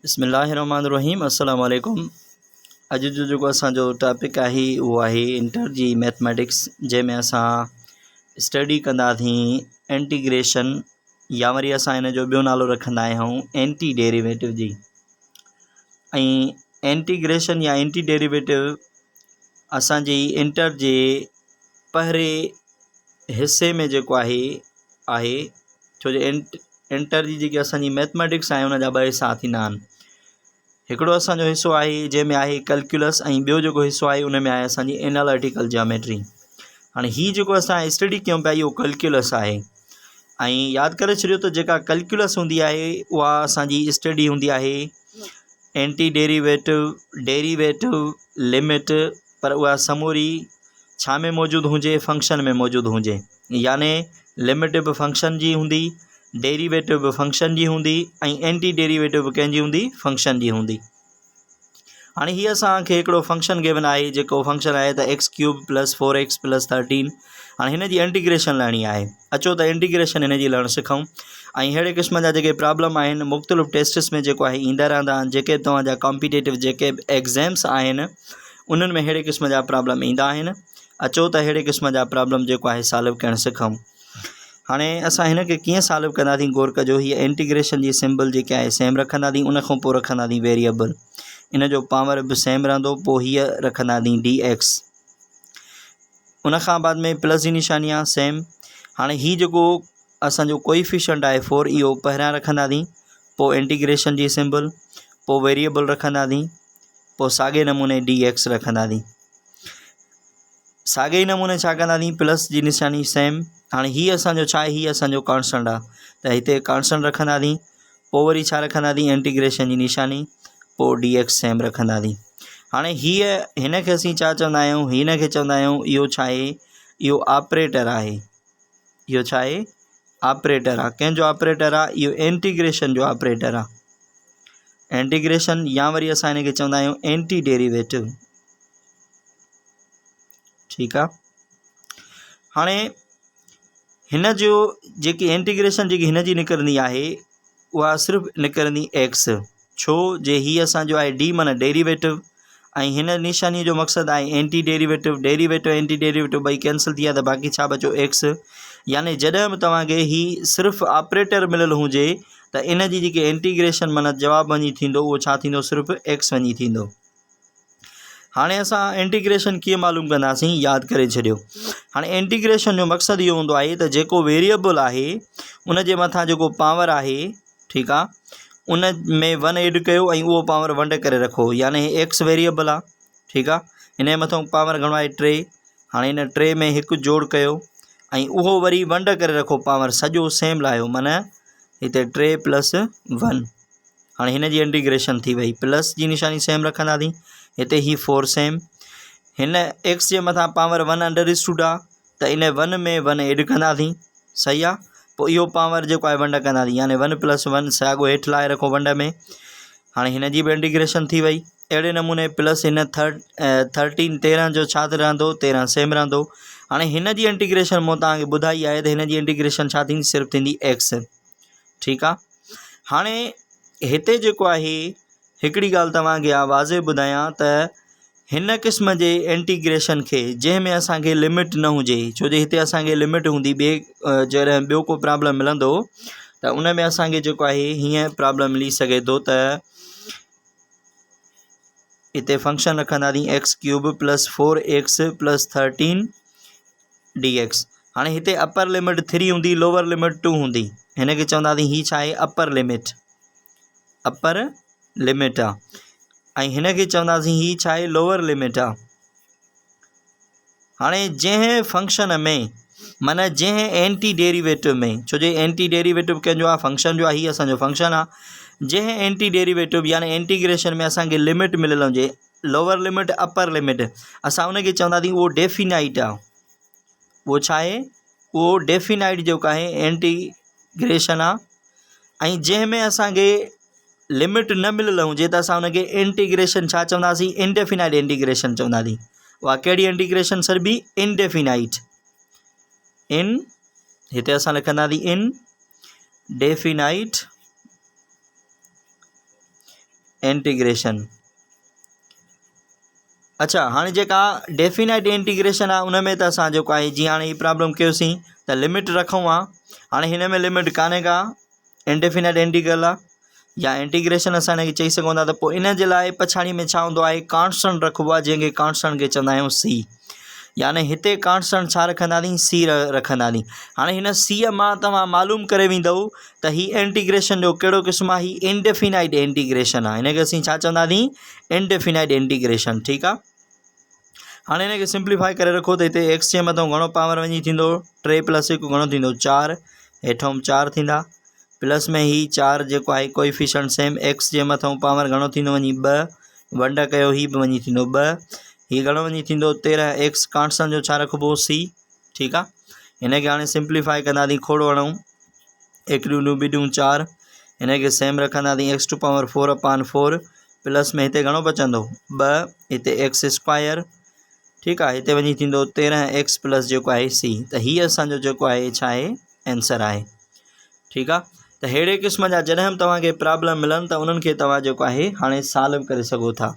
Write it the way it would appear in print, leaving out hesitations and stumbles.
بسم الله الرحمن الرحيم السلام عليڪم اڄ جو جيڪو اسان جو ٽاپڪ آهي اهو آهي انٽر جي ميٿميٽڪس جنهن ۾ اسان اسٽڊي ڪنداسين انٽيگريشن يا وري اسان ان جو ٻيو نالو رکندا آهيون اينٽي ڊيريويٽو جي ۽ انٽيگريشن يا اينٽي ڊيريويٽو اسانجي انٽر جي پهرين حصي ۾ جيڪو آهي آهي ڇو جو انٽر جي جيڪي اسان جي ميٿميٽڪس آهي ان جا ٻه حصا ٿيندا آهن هڪڙو اسان جو حصو آهي جنهن ۾ آهي ڪلڪيولس ۽ ٻيو جيڪو حصو آهي ان ۾ آهي اسان جي انالائٽيڪل جاميٽري هاڻي هي جيڪو اسان اسٽڊي ڪيون پيا اهو ڪلڪيولس آهي ۽ ياد ڪري ڇڏيو ته جيڪا ڪلڪيولس هوندي آهي اها اسان جي اسٽڊي هوندي آهي اينٽي ڊيريويٽو ڊيريويٽو لمٽ پر اها سموري ڇا ۾ موجود هجي فنڪشن ۾ موجود هجي يعني لمٽ به فنڪشن جي هوندي ڊيريويٽو به فنڪشن جي هوندي ۽ اينٽي ڊيريويٽو به ڪنهن جي هوندي فنڪشن جي هوندي هاڻي هي اسان کي هڪڙو فنڪشن گيون آهي جيڪو فنڪشن آهي ته x cube plus four x plus 13 هاڻي هن جي انٽيگريشن لهڻي آهي اچو ته انٽيگريشن هن جي لهڻ سکون ۽ اهڙي قسم جا جيڪي پرابلم آهن مختلف ٽيسٽس ۾ جيڪو آهي ايندا رهندا آهن جيڪي توهان جا ڪامپيٽيٽو جيڪي ايگزامس آهن انهن ۾ اهڙي قسم جا پرابلم ايندا آهن اچو ته اهڙي قسم جا پرابلم جيڪو آهي سالو ڪرڻ سکون هاڻي اسان هن کي ڪيئن سالو ڪنداسين غور ڪجو هي انٽيگريشن جي سمبل جيڪي آهي سيم رکنداسين ان کان پوء رکنداسين ويريبل ان جو پاور به سيم رهندو پوء هيء رکنداسين ڊي ايڪس ان کان بعد ۾ پلس جي نشاني آهي سيم هاڻي هي جيڪو اسانجو ڪوئيفيشنٽ آهي فور اهو پهريان رکنداسين پوء انٽيگريشن جي سمبل پوء ويريبل رکنداسين پوء ساڳئي نموني ڊي ايڪس رکنداسين. ساڳئي ئي نموني ڇا ڪنداسين پلس جي نشاني سيم هاڻي هي اسانجو ڇا آهي هي اسانجو ڪانسٽنٽ آهي ته هتي ڪانسٽنٽ رکنداسين پوء وري ڇا رکنداسين انٽيگريشن جي نشاني پوء ڊي ايڪس سيم رکنداسين هاڻي هيء هن کي اسين ڇا چوندا آهيون هن کي چوندا آهيون اهو ڇا آهي اهو آپريٽر آهي اهو ڇا آهي آپريٽر آهي ڪنهن جو آپريٽر آهي اهو انٽيگريشن جو آپريٽر آهي انٽيگريشن يا وري اسان هن کي چوندا آهيون اينٽي ڊيريويٽو ٺيڪ آ هاڻي هن جو جيڪي انٽيگريشن جيڪي هن جي نڪرندي آهي اها صرف نڪرندي ايڪس ڇو جي هي اسانجو آهي ڊي معنی ڊيريويٽو ۽ هن نشاني جو مقصد آهي anti derivative derivative anti derivative ٻئي ڪينسل ٿي ويا ته باقي ڇا بچيو ايڪس يعني جڏهن به توهان کي هي صرف آپريٽر مليل هجي ته ان جي جيڪي انٽيگريشن معنی جواب وڃي ٿيندو اهو ڇا ٿيندو صرف ايڪس وڃي ٿيندو هاڻي اسان انٽيگريشن ڪيئن معلوم ڪنداسين ياد ڪري ڇڏيو هاڻي انٽيگريشن جو مقصد اهو هوندو آهي ته جيڪو ويريبل آهي ان جي مٿان جيڪو پاور آهي ٺيڪ آ ان ۾ ون ايڊ ڪيو ۽ اهو پاور ونڊ ڪري رکو يعني هي ايڪس ويريبل آ ٺيڪ آ ان جي مٿان پاور گهڻو آهي ٽي هاڻي ان ٽي ۾ هڪ جوڙ ڪيو ۽ اهو وري ونڊ ڪري رکو پاور سڄو سيم لاهيو معنی هتي ٽي پلس ون هاڻي هن جي انٽيگريشن ٿي وئي پلس جي نشاني سيم رکنداسين هتي هي فور سيم هن ايڪس جي مٿان پاور ون انڊر اسٽوڊ آ ته ان ون ۾ ون ايڊ ڪنداسين صحيح آ پوء اهو پاور جيڪو آهي ونڊ ڪنداسين يعني ون پلس ون ساڳو هيٺ لاهي رکو ونڊ ۾ هاڻي هن جي به انٽيگريشن ٿي وئي اهڙي نموني پلس هن ٿرڊ ٿرٽين تيرهن جو ڇا رهندو تيرهن سيم رهندو هاڻي هن جي انٽيگريشن مون توهان کي ٻڌائي آهي ته هن جي انٽيگريشن ڇا ٿيندي صرف ٿيندي ايڪس ٺيڪ آ هاڻي هتي جيڪو آهي هڪڙي ڳالهه توهان کي آ واضح ٻڌايان ته هن قسم جي انٽيگريشن کي جنهن ۾ اسان کي لمٽ نه هجي ڇو جو هتي اسان کي لمٽ هوندي ٻي جڏهن ٻيو ڪو پرابلم ملندو ته ان ۾ اسان کي جيڪو آهي هيئن پرابلم ملي سگهي ٿو ته هتي فنڪشن رکنداسين x cube plus four x plus 13 d x هاڻي هتي اپر لمٽ ٿري هوندي لوور لمٽ ٽو هوندي هن کي چونداسين هي ڇا آهي اپر لمٽ اپر لمٽ آ ۽ هن کي چونداسين هي ڇا آهي لوور لمٽ آ هاڻي جنهن فنڪشن ۾ معنی جنهن اينٽي ڊيريويٽو ۾ ڇو جو اينٽي ڊيريويٽو ڪنهن جو آ فنڪشن جو آ هي اسان جو فنڪشن آ جنهن اينٽي ڊيريويٽو يعني انٽيگريشن ۾ اسان کي لمٽ مليل هجي لوور لمٽ اپر لمٽ اسان ان کي چونداسين اهو ڊيفينائٽ آ اهو ڇا آهي اهو ڊيفينائٽ جيڪو آهي انٽيگريشن آ ۽ جنهن ۾ اسان کي لمٽ نه مليل هجي ته اسان ان کي انٽيگريشن ڇا چونداسين انڊيفينائٽ انٽيگريشن چونداسين اها ڪهڙي انٽيگريشن سڏبي انڊيفينائٽ ان هتي اسان لکنداسين ان ڊيفينائٽ انٽيگريشن اڇا هاڻي جيڪا ڊيفينائٽ انٽيگريشن آهي ان ۾ ته اسان جيڪو آهي جيئن هاڻي هي پرابلم ڪيوسين ته لمٽ رکون ها هاڻي هن ۾ لمٽ ڪانهي ڪا انڊيفينائٽ انٽيگرل آهي يا انٽيگريشن اسان هن کي چئي سگهون ٿا ته پوء ان جي لاء پڇاڙي ۾ ڇا هوندو آهي ڪانسٽنٽ رکبو آهي جنهن کي ڪانسٽنٽ کي چوندا آهيون سي يعني هتي ڪانسٽنٽ ڇا رکنداسين سي رکنداسين هاڻي هن سي مان توهان معلوم ڪري ويندؤ ته هي انٽيگريشن جو ڪهڙو قسم آهي هي انڊيفينائٽ انٽيگريشن آهي هن کي اسين ڇا چونداسين انڊيفينائٽ انٽيگريشن ٺيڪ آهي هاڻي هن کي سمپليفائي ڪري رکو ته هتي ايڪس جي مٿان گهڻو پاور وڃي ٿيندو ٽي پلس هڪ گهڻو ٿيندو چار هيٺون چار ٿيندا پلس ۾ هي چار جيڪو آهي ڪوئفيشنٽ سيم ايڪس جي مٿان پاور گهڻو ٿيندو وڃي ٻه ونڊ ڪيو هي به وڃي ٿيندو ٻه هي گهڻو وڃي ٿيندو 13 ايڪس ڪانسٽنٽ جو ڇا رکبو سي ٺيڪ آ هن کي هاڻي سمپليفائي ڪنداسين کوڙو هڻون هڪڙيون ڏون ٻيون چار هن کي سيم رکنداسين X to power four upon four plus ۾ هتي گهڻو بچندو ٻه هتي ايڪس اسڪوائر ٺيڪ آ هتي وڃي ٿيندو 13 ايڪس پلس جيڪو آهي سي ته هي اسان جو جيڪو آهي ڇا آهي آنسر آهي ٺيڪ آ ته ههڙي قسم جا جڏهن به توهان کي پرابلم ملن ته انهن کي توهان جيڪو آهي هاڻي سالو ڪري سگهو ٿا.